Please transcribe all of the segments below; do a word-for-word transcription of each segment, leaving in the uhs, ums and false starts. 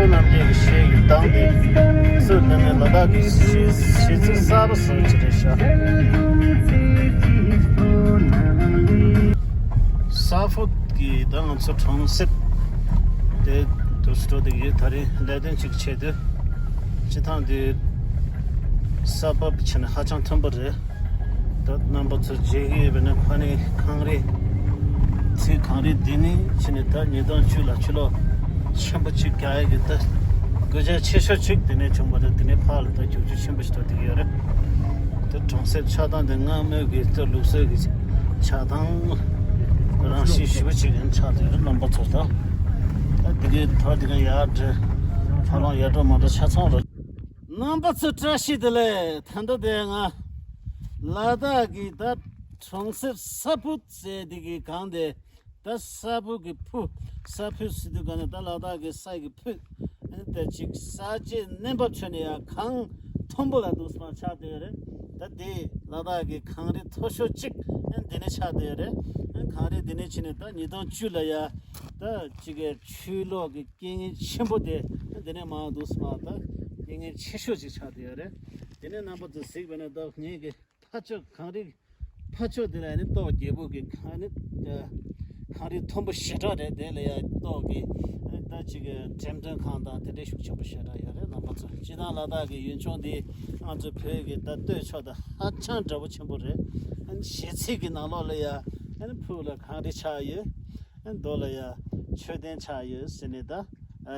རྣམ་རྒྱལ་གྱི་གཞས་ཀྱི་གདངས་དེ་ཚོ་ནི་ནི་ལ་དྭགས་ཀྱི་གཞས་གཞས་ཚིག་གསར་པ་བཟོ་ཅིག་རེད་ཤག་ས་ཕུད་ཀྱི་ད་ང་ཚོ་གྲོང་གསེབ་དེ་དུ་སྤྲོ་བསྡད་ཡོད། ད་རེས་ལས་དོན་ཅིག་བྱས་དུས་སྤྱི་བཏང་དེ་ས་བབ་བྱས་ནས་ཧ་ཅང་མཐོན་པོ་རེད། ད་རྣམ་པ་ཚོ་མཇལ་གྱི་ཡོད་པ་ན་ཕ་ནི་གངས་རི་ཚིག་གངས་རི་འདི་ནི་ཕྱི་ནས་ད་ཉིས་སྟོང་བཅུ་ལ་ཆུ་ལོག་ཆེན་པོ་གཅིག་རྒྱག་ཡ་གི་ད་དགོས་ཆ་ཆེ་ཤོས་གཅིག་དེ་ནས་བྱུང་བ་རེད། དེ་ནས་ཕར་ལ་ད་རྒྱུག་ཆུ་ཆེན་པོ་ཞིག་ད་དེ་གི་ཡོད་རེད། ད་གྲོང་གསེབ་ཆགས་སྟངས་དེ་སྔ་མོའི་གི་ད་ལུགས་སྲོལ་གི་ཆགས་སྟངས་རང་བཞིན་ཞེ་པོ་ཅིག་ཡིན་ཆགས་དེ་རེད། རྣམ་པ་ཚོ་ད་ད་དེ་གི་ད་དེ་གི་ཡར་འདྲེ་ཕར་ལོང་ཡར་འགྲོ་མར་འགྲོ་ཆ་ཚང་རེད། རྣམ་པ་ཚོ་བཀྲ་ཤིས་བདེ་ལེགས། ད་ལྟ་དེ་ང་ལ་དྭགས་ཀྱི་ད་གྲོང་གསེབ་ས་ཕུད་ཟེར་དེ་གི་གང་དེ་ད་ས་ཕུད་ཀྱི་ཕུ་ས་ཕུད་ཟེར་དུས་ག་ནས་ད་ལ་དྭགས་ཀྱི་ས་ཀྱི་ཕུད་ཨ་ནི་ད་ཅིག་ས་བཅད་གནས་བབ་ཆ་ནས་ཡང་གངས་མཐོན་པོ་ལ་འདུག་སེ་ཆགས་བསྡད་ཡོད་རེད། ད་དེ་ལ་དྭགས་ཀྱི་གངས་རི་མཐོ་ཤོས་གཅིག་ཨ་ནི་འདི་ནས་ཆགས་བསྡད་ཡོད་རེད། ཨ་ནི་གངས་རི་འདི་ནས་ཕྱིན་ནས་ད་ཉིས་སྟོང་བཅུ་ལ་ཡ་ད་ཅིག་གི་ཆུ་ལོག་གི་རྐྱེན་ངན་ཆེན་པོ་དེ་འདི་ནས་མར་འདུག་སེ་ད་རྐྱེན་ངན་ཆེ་ཤོས་ཅིག་ཆགས་བསྡད་ཡོད་རེད། དེ་ནས་རྣམ་པ་ཚོ་གཟིགས་པ་ན་ད་ངེད་ཀྱི་ཕ་ཕྱོགས་གངས་རི་ཕ་ཕྱོགས་དེ་ལ་ནི་ཏོག་རྒྱལ་པོ་གི་ཁང་ནི་གངས་རི་མཐོན་པོ་ཞེ་དྲག་རེད། དེ་ལ་ཡ་ཏོག་གི་ད་ཅིག་གི་འགྲེམས་སྟོན་ཁང་དང་དེ་འདྲའི་ཤུགས་ཆེན་པོ་ཞེ་དྲག་ཡོད་རེད། རྣམ་པ་ཚོ་སྤྱིར་བཏང་ལ་དྭགས་ཀྱི་ཡུལ་ལྗོངས་འདི་ང་ཚོ་བོད་ཀྱི་ད་སྟོད་ཕྱོགས་དང་ཧ་ཅང་འདྲ་པོ་ཆེན་པོ་རེད། གཞས་ཚིག་གི་ནང་ལོགས་ལ་ཡ་ཕུ་ལ་གངས་རི་ཆགས་ཡོད། མདོ་ལ་ཡ་མཆོད་རྟེན་ཆགས་ཡོད་ཟེར་ནས་ད་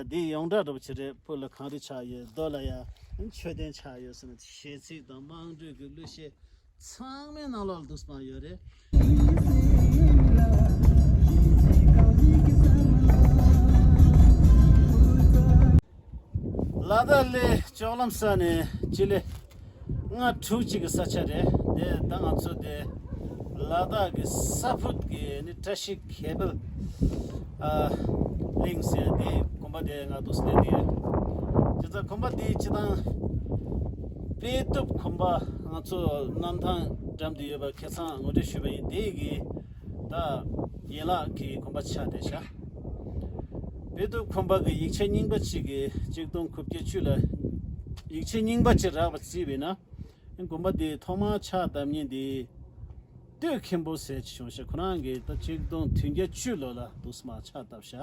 འདི་ཡོངས་གྲགས་འདྲ་པོ་ཅིག་རེད། ཕུ་ལ་གངས་རི་ཆགས་ཡོད། མདོ་ལ་ཡ་མཆོད་རྟེན་ཆགས་ཡོད་ཟེར་ནས་གཞས་ཚིག་དང་དམངས་ཁྲོད་ཀྱི་གླུ་གཞས་ཚང་མའི་ནང་ལོགས་ལ་འདུག་སེ་ཡོད་རེད། ལ་དྭགས་ལ་ལྕོག་ལམ་ས་ནས་སྤྱི་ལེ་ལྔ་དྲུག་ཅིག་གི་ས་ཆ་རེད། དེ་ད་ང་ཚོ་དེ་ལ་དྭགས་ཀྱི་ས་ཕུད་ཀྱི་ནི་བཀྲ་ཤིས་གྱེར་པ་ཨ་གླིང་ཟེར་དེ་དགོན་པ་དེ་ང་འདུག་སེ་སླེབས་ཡོད། དེ་ཚོ་དགོན་པ་དེ་སྤྱིར་བཏང་དཔལ་སྟོབས་དགོན་པ་ང་ཚོ་གནམ་ཐང་འགྲམ་དུ་ཡོད་པ་ཁ་སང་ངོ་སྤྲོད་ཞུས་པ་ཡིན། དེ་གི་ད་ཡན་ལག་གི་དགོན་པ་ཆགས་བསྡད་ཤག་དཔལ་སྟོབས་དགོན་པ་གི་ཡིག་ཆ་རྙིང་པ་གཅིག་གི་གཅིག་སྟོང་དགུ་བརྒྱ་བཅུ་ལ་ཡིག་ཆ་རྙིང་པ་གཅིག་རག་པ་བརྩིས་པས་ན། དགོན་པ་འདི་ཐོག་མར་ཕྱག་བཏབ་མཁན་འདི་སྟོད་མཁན་པོ་ཟེར་ཅིག་བྱུང་ཤག་ཁོ་རང་གིས་ད་གཅིག་སྟོང་བདུན་བརྒྱ་བཅུ་ལོ་ལ་འདུག་སེ་མར་ཕྱག་བཏབ་ཤག་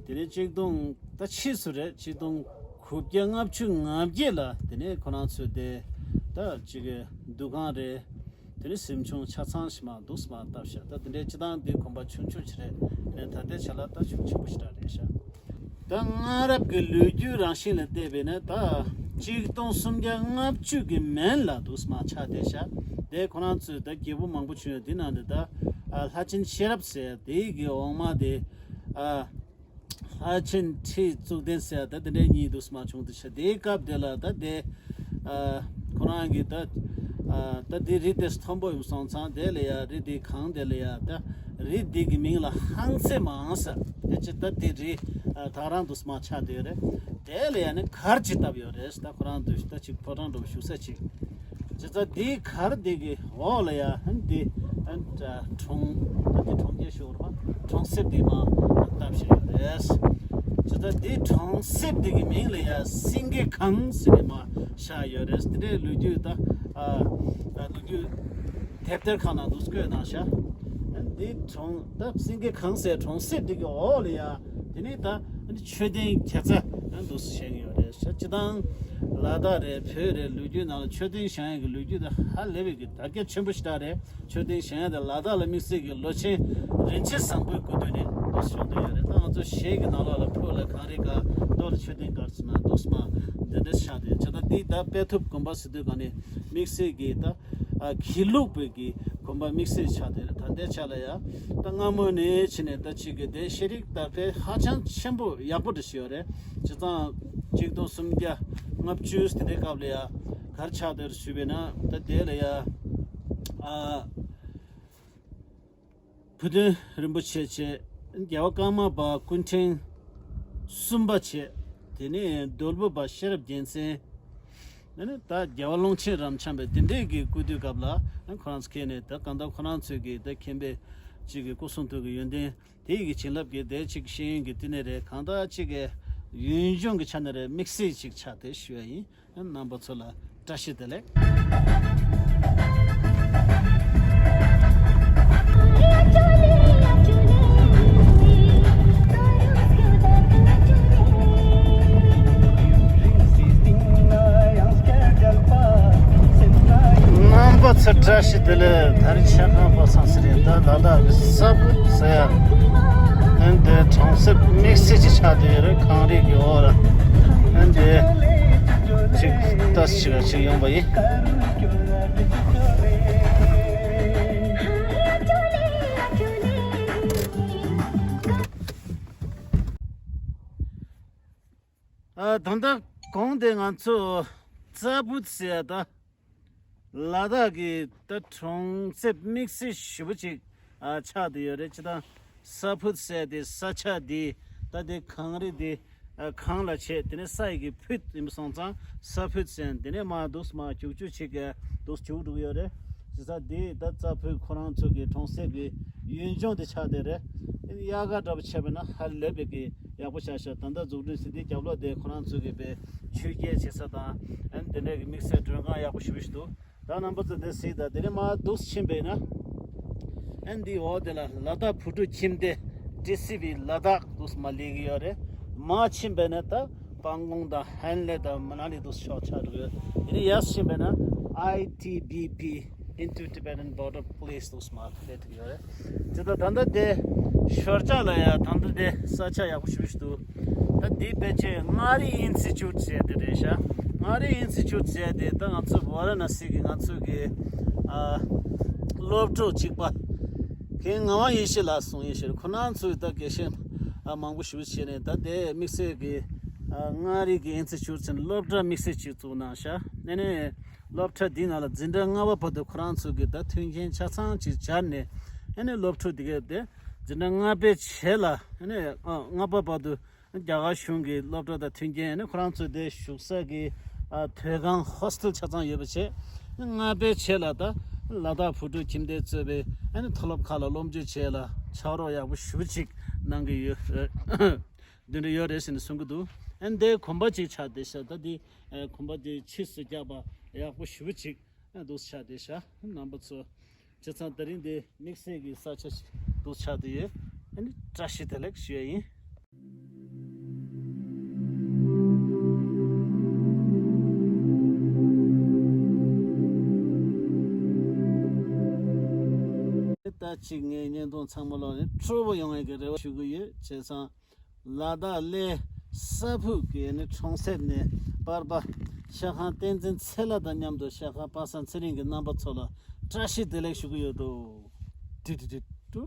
དེ་ནས་གཅིག་སྟོང་ད་ཕྱིས་སུ་རེད། གཅིག་སྟོང་དགུ་བརྒྱ་ལྔ་བཅུ་ང་བརྒྱད་ལ་དེ་ནས་ཁོ་རང་ཚོས་དེ་ད་ཅིག་གི་འདུ་ཁང་རེད། དེ་ནས་གཟིམ་ཆུང་ཆ་ཚང་ཞིག་མར་འདུག་སེ་མར་བཏབ་ཤག་ད་དེ་འདྲའི་སྤྱིར་བཏང་འདི་དགོན་པ་ཆུང་ཆུང་ཞིག་རེད། དེ་ནས་ད་ལྟའི་ཆ་ལ་ད་ཤུགས་ཆེན་པོ་ཞིག་རེད་ཤག་ད་སྔ་རབས་ཀྱི་ལོ་རྒྱུས་རང་བཞིན་ལ་བལྟས་པས་ན་ད་གཅིག་སྟོང་སུམ་བརྒྱ་ལྔ་བཅུ་གི་མན་ལ་འདུག་སེ་མར་ཆགས་བསྡད་ཤག་དེ་ཁོ་རང་ཚོས་ད་རྒྱལ་པོ་མང་པོ་བྱུང་ཡོད། དེ་ནང་ནས་ད་ལྷ་ཆེན་ཤེས་རབ་ཟེར་དེ་གི་འོག་མ་དེ་ལྷ་ཆེན་ཁྲི་གཙུག་བརྟན་ཟེར་ད་དེ་འདྲའི་གཉིས་འདུག་སེ་མར་བྱུང་བསྡད་ཤག་དེའི་སྐབས་དེ་ལ་ད་དེ་ཁོ་རང་གིས་ད་ད་དེ་རི་དེ་མཐོན་པོ་ཡིན་སོང་ཙང་དེ་ལ་ཡ་རི་དེ་གངས་དེ་ལ་ཡ་ད་རི་འདི་གི་མིང་ལ་ཧང་སེ་མང་ས་དེ་ཅི་ད་དེ་རི་ད་རང་འདུག་སེ་མར་ཆགས་བསྡད་ཡོད་རེད། དེ་ལ་ཡ་ནི་གར་ཅིག་བཏབ་ཡོད་རེད། ད་ཁོ་རང་འདུག་ད་ཅིག་ཕོ་བྲང་འདྲ་བོ་བཞུགས་ས་ཅིག་ཅི་ད་དེ་གར་དེ་གི་འོག་ལ་ཡ་འདི་གྲོང་ད་དེ་གྲོང་ཁྱེར་ཞུ་བར་མ་གྲོང་གསེབ་དེ་མར་བཏབ་བཞག་ཡོད་རེད། ཅི་ད་དེ་གྲོང་གསེབ་དེ་གི་མིང་ལ་ཡ་སེང་གེ་གངས་ཟེར་ནས་མར་བཞག་ཡོད་རེད། དེ་འདྲའི་ལོ་རྒྱུས་ད་ཨ་ལོ་རྒྱུས་དེབ་ཐེར་ཁག་ནང་དུ་བཀོད་གནང་ཤག་འདི་གྲོང་ད་སེང་གེ་གངས་ཟེར་གྲོང་གསེབ་འདི་གི་འོག་ལ་ཡ་དེ་ནས་ད་མཆོད་རྟེན་གྱ་ཚ་འདུག་སེ་བཞེངས་ཡོད་རེད་ཤག་སྤྱིར་བཏང་ལ་དྭགས་རེད་བོད་རེད་ལོ་རྒྱུས་ནང་ལ་མཆོད་རྟེན་བཞེངས་ཡག་གི་ལོ་རྒྱུས་ད་ཧ་ལས་པའི་གི་དར་ཁྱབ་ཆེན་པོ་ཞིག་ད་རེད། མཆོད་རྟེན་བཞེངས་ཡག་དེ་ལ་དྭགས་ལ་དམིགས་བསལ་གྱི་ལོ་ཆེན་རིན་ཆེན་བཟང་པོའི་སྐུ་མདུན་ནས་འདུག་སེ་བཞེངས་བསྡད་ཡོད་རེད། ད་ང་ཚོ་གཞས་ཀྱི་ནང་ལོགས་ལ་ཕུ་ལ་གངས་རི་དཀར་མདོ་ལ་མཆོད་རྟེན་དཀར་ཟེར་ན་འདུག་སེ་མར་འདི་འདྲ་ཆགས་བསྡད་ཡོད། ཅི་ད་འདི་ད་དཔལ་ཐུབ་དགོན་པ་ཟེར་དུས་ག་ནས་དམིགས་བསལ་གྱི་ད་ཨ་དགེ་ལུགས་པའི་གི་དགོན་པ་དམིགས་བསལ་ཆགས་བསྡད་རེད། ད་ལྟའི་ཆ་ལ་ཡ་ད་སྔ་མོ་ནས་ཕྱིན་ནས་ད་ཅིག་གི་དེ་ཤེས་རིག་དར་འཕེལ་ཧ་ཅང་ཆེན་པོ་ཡག་པོ་འདྲ་ཞིག་ཡོད་རེད། སྤྱིར་བཏང་གཅིག་སྟོང་སུམ་བརྒྱ་ལྔ་བཅུ་དེ་འདྲའི་སྐབས་ལ་ཡ་གར་ཆགས་བསྡད་རེད་ཞུས་པས་ན་ད་དེ་ལ་ཡ་ཨ་བུ་སྟོན་རིན་པོ་ཆེ་བྱས། རྒྱལ་བ་ཀརྨ་པ་སྐུ་ཕྲེང་གསུམ་པ་བྱས། དེ་ནས་རྡོལ་བུ་པ་ཤེས་རབ་རྒྱལ་མཚན། ཨ་ནི་ད་རྒྱལ་བ་ཀློང་ཆེན་རབ་འབྱམས་པའི་དེ་འདྲས་ཀྱི་སྐུ་དུས་སྐབས་ལ་ཁོ་རང་ཚོ་ཁྱེད་ནས་ད་གང་ལྟར་ཁོ་རང་ཚོས་ཀྱི་ད་མཁྱེན་པའི་གཅིག་གི་སྐུ་གསུང་ཐུགས་ཀྱི་ཡོན་ཏན་དེ་ཡི་གི་བྱིན་རླབས་ཀྱི་དེ་གཅིག་ཤེས་ཡོན་གྱི་བསྟི་གནས་རེད། གང་ལྟར་གཅིག་གི་ ཡུན་ལྗོངས་ཀྱི་ཆ་ནས་རེད་དམིགས་བསལ་ཅིག་ཆགས་ཏེ་ཞུ་ཡ་ཡིན། རྣམ་པ་ཚོ་ལ་བཀྲ་ཤིས་བདེ་ལེགས། རྣམ་པ་ཚོ་བཀྲ་ཤིས་བདེ་ལེགས། ད་རིང་ཆ་ཁང་པ་སང་སི་རེད། ད་ལ་དྭགས་ཀྱི་ས་བོད་ཟེར་ཡ། ཨན་དེ་གྲོང་གསེབ་དམིགས་བསལ་ཅིག་ཆགས་བསྡད་ཡོད་རེད། གངས་རི་གི་འོག་ལ་ཨན་དེ་ཅིག་ཏོག་ཙམ་ཅིག་ཡོང་པ་ཡིན། ཨ་ད་ལྟ་གོང་དེ་ང་ཚོ་ས་བོད་ཟེར་ཡ་ད། ལ་དྭགས་ཀྱི་ད་གྲོང་གསེབ་དམིགས་བསལ་ཞེ་པོ་ཅིག་ཨ་ཆགས་བསྡད་ཡོད་རེད། ཅི་ད་ས་ཕུད་ཟེར་དེ་ས་ཆ་དེ་ད་དེ་གངས་རི་དེ་ཨ་གངས་ལ་བྱས། དེ་ནས་ས་ཡི་གི་ཕུད་ཡིན་པ་སོང་ཙང་ས་ཕུད་ཟེར། དེ་ནས་མར་འདུག་མར་རྒྱུག་རྒྱུག་ཅིག་ག་འདུག་རྒྱུག་འགྲོ་གི་ཡོད་རེད། བྱས་ཙང་དེ་ད་ས་ཕུད་ཁོ་རང་ཚོ་གི་གྲོང་གསེབ་ཀྱི་ཡུལ་ལྗོངས་དེ་ཆགས་བསྡད་རེད། དབྱར་ཁ་འདྲ་པོ་བྱས་པ་ན་ཧ་ལས་པའི་གི་ཡག་པོ་ཆགས་ཤག་ད་ལྟ་འཛུགས་སྐྲུན་བྱས་དེ་རྒྱབ་ལོགས་དེ་ཁོ་རང་ཚོ་གི་པའི་ཆོས་རྒྱལ་བྱེད་ས་དང་ཨན་དེ་འདྲ་གི་དམིགས་བསལ་མགྲོན་ཁང་ཡག་པོ་ཞེ་པོ་ཞིག་འདུག་ད་རྣམ་པ་ཚོ་དེ་གཟིགས་དང་། དེ་ནས་མར་འདུག་ཕྱིན་པས་ན་ཨན་འདི་འོག་དེ་ལ་ལ་དྭགས་བོད་ཕྲུག་ཁྱིམ་སྡེ་ཊི་སི་ཝི་ལ་དྭགས་འདུག་མར་སླེབས་ཀྱི་ཡོད་རེད། མར་ཕྱིན་པས་ན་ད་སྤང་གོང་དང་ཧན་ལེ་དང་མ་ན་ལི་འདུག་ཕྱོགས་ཆགས་འགྲོ་གི་ཡོད། དེ་ནས་ཡར་ཕྱིན་པས་ན་ཨའི་ཊི་བི་པི་Indo-Tibetan Border Police འདུག་མར་སླེབས་ཐུབ་ཀྱི་ཡོད་རེད། དེ་ད་ད་ལྟ་དེ་ཞོར་ལྕགས་ལ་ཡ་ད་ལྟ་དེ་ས་ཆ་ཡག་པོ་ཞེ་པོ་ཞིག་འདུག་ད་འདི་ཕལ་ཆེར་མངའ་རིས་ཨིན་སི་ཊི་ཊུཊ་ཟེར་དེ་རེད་ཤག་མངའ་རིས་ཨིན་སི་ཊི་ཊུཊ་ཟེར་དེ་ད་ང་ཚོ་ཝཱ་ར་ཎ་སི་གི་ང་ཚོ་གི་ཨ་སློབ་གྲོགས་གཅིག་པ་རྒན་ངག་དབང་ཡེ་ཤེས་ལགས་གསུང་ཡིན་ཞེས། ཁོ་རང་ཚོས་ད་དགེ་བཤེས་ཨ་མང་པོ་ཞེ་པོ་བྱས་ནས་ད་དེ་དམིགས་བསལ་གི་ཨ་མངའ་རིས་ཀྱི་ཨིན་སི་ཊི་ཊུཊ་ཟེར་ནས་སློབ་གྲྭ་དམིགས་བསལ་ཅིག་བཙུགས་གནང་ཤག་ཨ་ནི་སློབ་གྲྭ་འདིའི་ནང་ལ་འཛིན་གྲྭ་ལྔ་པ་བར་དུ་ཁོ་རང་ཚོ་གིས་ད་མཐུན་རྐྱེན་ཆ་ཚང་ཅིག་སྦྱར་ནས། ཨ་ནི་སློབ་ཕྲུག་དེ་གས་དེ་འཛིན་གྲྭ་ལྔ་པའི་རྗེས་ལ་ཨ་ནི་ཨ་ལྔ་པ་བར་དུ་རྒྱ་གར་གཞུང་གི་སློབ་གྲྭ་དང་མཐུན་རྐྱེན། ཨ་ནི་ཁོ་རང་ཚོ་དེ་བཞུགས་ས་གི་ཨ་དུས་ཁང་ཧོ་སི་ཊེལ་ཆ་ཚང་ཡོད་པ་བྱས། ལྔ་པའི་རྗེས་ལ་ད་ལ་དྭགས་བོད་ཕྲུག་ཁྱིམ་སྡེ་གཙོས་པའི་ཨ་ནི་མཐོ་སློབ་ཁག་ལ་སློབ་འཇུག་བྱས་ལ་ཕྱག་རོགས་ཡག་པོ་ཞེ་པོ་ཅིག་གནང་གི་ཡོད་རེད། འདི་འདྲ་ཡོད་རེད་ཟེར་ནས་གསུང་གི་འདུག་ཨ་ནི་དེ་གོམ་པ་ཅིག་ཆགས་བསྡད་ཤག་ད་འདི་ཨ་གོམ་པ་དེ་ཕྱིས་སུ་རྒྱག་པ་ཡག་པོ་ཞེ་པོ་ཅིག་ཨ་འདུག་ཆགས་བསྡད་ཤག་རྣམ་པ་ཚོ་བྱས་ཙང་དེ་རིང་འདི་དམིགས་བསལ་གྱི་ས་ཆ་ཞིག་འདུག་ཆགས་བསྡད་ཡོད། ཨ་ནི་བཀྲ་ཤིས་བདེ་ལེགས་ཞུ་ཡ་ཡིན། ད་ཅིག་ངའི་བརྙན་ཐུང་ཚང་མ་ལོག་ནས་སྤྲོ་པོ་ཡོང་ཡ་གི་རེ་བ་ཞུ་གི་ཡོད། བྱས་ཙང་ལ་དྭགས་གླེ་ས་ཕུག་གི་ནི་གྲོང་གསེབ་ནས་པར་པ་ཤ་ཁང་བསྟན་འཛིན་ཚེ་ལྷ་དང་མཉམ་དུ་ཤ་ཁང་པ་སངས་ཚེ་རིང་གི་རྣམ་པ་ཚོ་ལ་བཀྲ་ཤིས་བདེ་ལེགས་ཞུ་གི་ཡོད་དོ། ཏི་ཏི་ཏི་ཏུ།